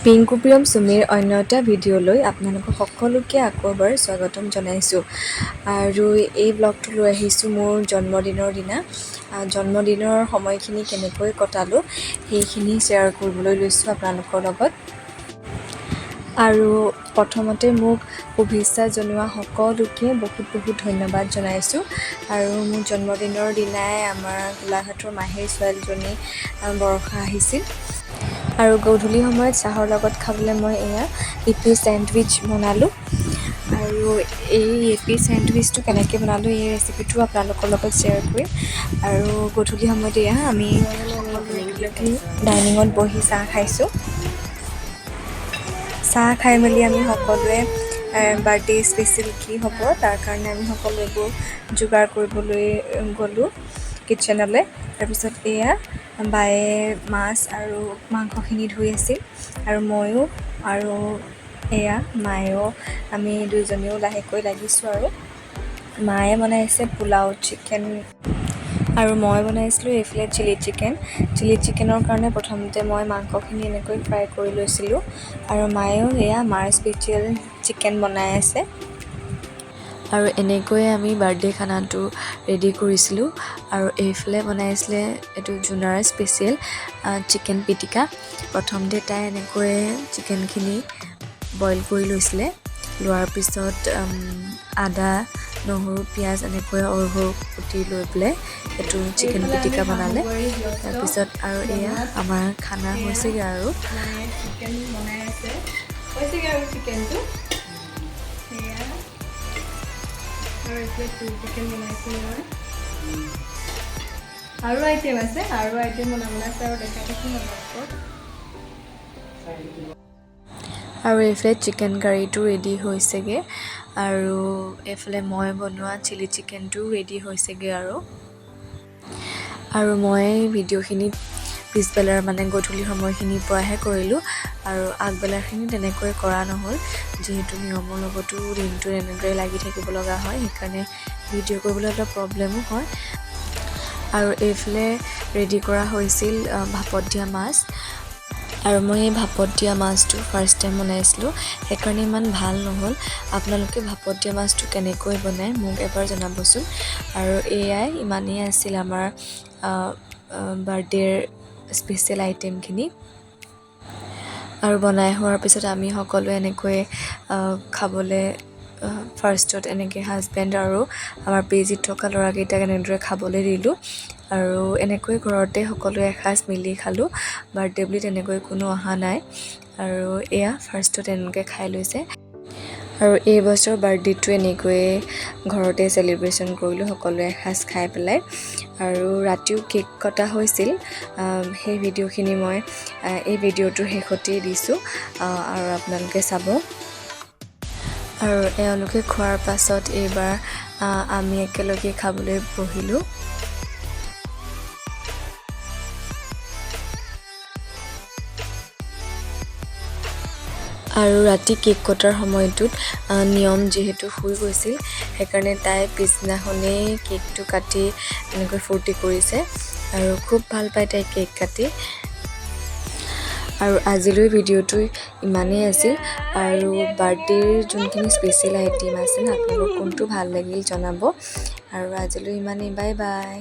পিংকু প্ৰিয়ম চুমিৰ অন্য এটা ভিডিঅ'লৈ আপোনালোকক সকলোকে আকৌ এবাৰ স্বাগতম জনাইছোঁ। আৰু এই ব্লগটো লৈ আহিছোঁ মোৰ জন্মদিনৰ দিনা। জন্মদিনৰ সময়খিনি কেনেকৈ কটালোঁ, সেইখিনি শ্বেয়াৰ কৰিবলৈ লৈছোঁ আপোনালোকৰ লগত। আৰু প্ৰথমতে মোক শুভেচ্ছা জনোৱা সকলোকে বহুত বহুত ধন্যবাদ জনাইছোঁ। আৰু মোৰ জন্মদিনৰ দিনাই আমাৰ গোলাঘাটৰ মাহীৰ ছোৱালীজনী বৰষা আহিছিল। আৰু গধূলি সময়ত চাহৰ লগত খাবলৈ মই এয়া ইপি চেণ্ডউইচ বনালোঁ। আৰু এই ইপি চেণ্ডউইচটো কেনেকৈ বনালোঁ, এই ৰেচিপিটো আপোনালোকৰ লগত শ্বেয়াৰ কৰিম। আৰু গধূলি সময়ত এয়া আমি সকলোৱে ডাইনিঙত বহি চাহ খাইছোঁ। চাহ খাই মেলি আমি সকলোৱে বাৰ্থডে স্পেচিয়েল কি হ'ব, তাৰ কাৰণে আমি সকলোৱে এইবোৰ যোগাৰ কৰিবলৈ গ'লোঁ কিটচেনলৈ। তাৰপিছত এয়া বায়ে মাছ আৰু মাংসখিনি ধুই আছিল আৰু ময়ো আৰু এয়া মায়েও, আমি দুইজনীও লাহেকৈ লাগিছোঁ। আৰু মায়ে বনাইছে পোলাও চিকেন আৰু মই বনাইছিলোঁ এইফালে চিলি চিকেন। চিলি চিকেনৰ কাৰণে প্ৰথমতে মই মাংসখিনি এনেকৈ ফ্ৰাই কৰি লৈছিলোঁ আৰু মায়েও এয়া মাৰ স্পেচিয়েল চিকেন বনাই আছে। আৰু এনেকৈয়ে আমি বাৰ্থডে খানাটো ৰেডি কৰিছিলোঁ। আৰু এইফালে বনাইছিলে এইটো জোনাৰ স্পেচিয়েল চিকেন পিটিকা। প্ৰথমতে তাই এনেকৈয়ে চিকেনখিনি বইল কৰি লৈছিলে। লোৱাৰ পিছত আদা, নহৰু, পিঁয়াজ এনেকৈ সৰু সৰু কুটি লৈ পেলাই এইটো চিকেন পিটিকা বনালে। তাৰপিছত আৰু এয়া আমাৰ খানা হৈছেগৈ আৰু। চিকেন বনাই আছে, হৈছেগৈ আৰু চিকেনটো সেয়া। আৰু এইফালে চিলি চিকেন বনাইছোঁ মই। আৰু আইটেম আছে, আৰু আইটেম বনাবলৈ আছে আৰু দেখাই থাকিম আপোনালোকক। আৰু এইফালে চিকেন কাৰীটো ৰেডি হৈছেগৈ আৰু এইফালে মই বনোৱা চিলি চিকেনটোও ৰেডি হৈছেগৈ। আৰু মই ভিডিঅ'খিনি পিছবেলাৰ, মানে গধূলি সময়খিনিৰ পৰাহে কৰিলোঁ আৰু আগবেলাৰখিনি তেনেকৈ কৰা নহ'ল। যিহেতু নিয়মৰ লগতো দিনটো এনেদৰে লাগি থাকিব লগা হয়, সেইকাৰণে ভিডিঅ' কৰিবলৈ অলপ প্ৰব্লেমো হয়। আৰু এইফালে ৰেডি কৰা হৈছিল ভাপত দিয়া মাছ। আৰু মই এই ভাপত দিয়া মাছটো ফাৰ্ষ্ট টাইম বনাইছিলোঁ, সেইকাৰণে ইমান ভাল নহ'ল। আপোনালোকে ভাপত দিয়া মাছটো কেনেকৈ বনায়, মোক এবাৰ জনাবচোন। আৰু এয়াই, ইমানেই আছিল আমাৰ বাৰ্থডেৰ স্পেচিয়েল আইটেমখিনি। আৰু বনাই হোৱাৰ পিছত আমি সকলোৱে এনেকৈ খাবলৈ ফাৰ্ষ্টত এনেকৈ হাজবেণ্ড আৰু আমাৰ পিজিত থকা ল'ৰাকেইটাক এনেদৰে খাবলৈ দিলোঁ। আৰু এনেকৈ ঘৰতে সকলোৱে এসাঁজ মিলি খালোঁ। বাৰ্থডে বুলি তেনেকৈ কোনো অহা নাই। আৰু এয়া ফাৰ্ষ্টত এনেকৈ খাই লৈছে। আৰু এই বছৰ বাৰ্থডেটো এনেকৈয়ে ঘৰতে চেলিব্ৰেশ্যন কৰিলোঁ, সকলোৱে এসাঁজ খাই পেলাই। আৰু ৰাতিও কেক কটা হৈছিল। সেই ভিডিঅ'খিনি মই এই ভিডিঅ'টোৰ শেষতেই দিছোঁ আৰু আপোনালোকে চাব। আৰু এওঁলোকে খোৱাৰ পাছত এইবাৰ আমি একেলগে খাবলৈ বহিলোঁ। আৰু ৰাতি কেক কটাৰ সময়টোত নিয়ম যিহেতু শুই গৈছিল, সেইকাৰণে তাই পিছদিনাখনেই কেকটো কাটি এনেকৈ ফূৰ্তি কৰিছে আৰু খুব ভাল পায় তাই কেক কাটি। আৰু আজিলৈ ভিডিঅ'টো ইমানেই আছিল। আৰু বাৰ্থডেৰ যোনখিনি স্পেচিয়েল আইটেম আছিল, আপোনালোকৰ কোনটো ভাল লাগিল জনাব। আৰু আজিলৈ ইমানেই, বাই বাই।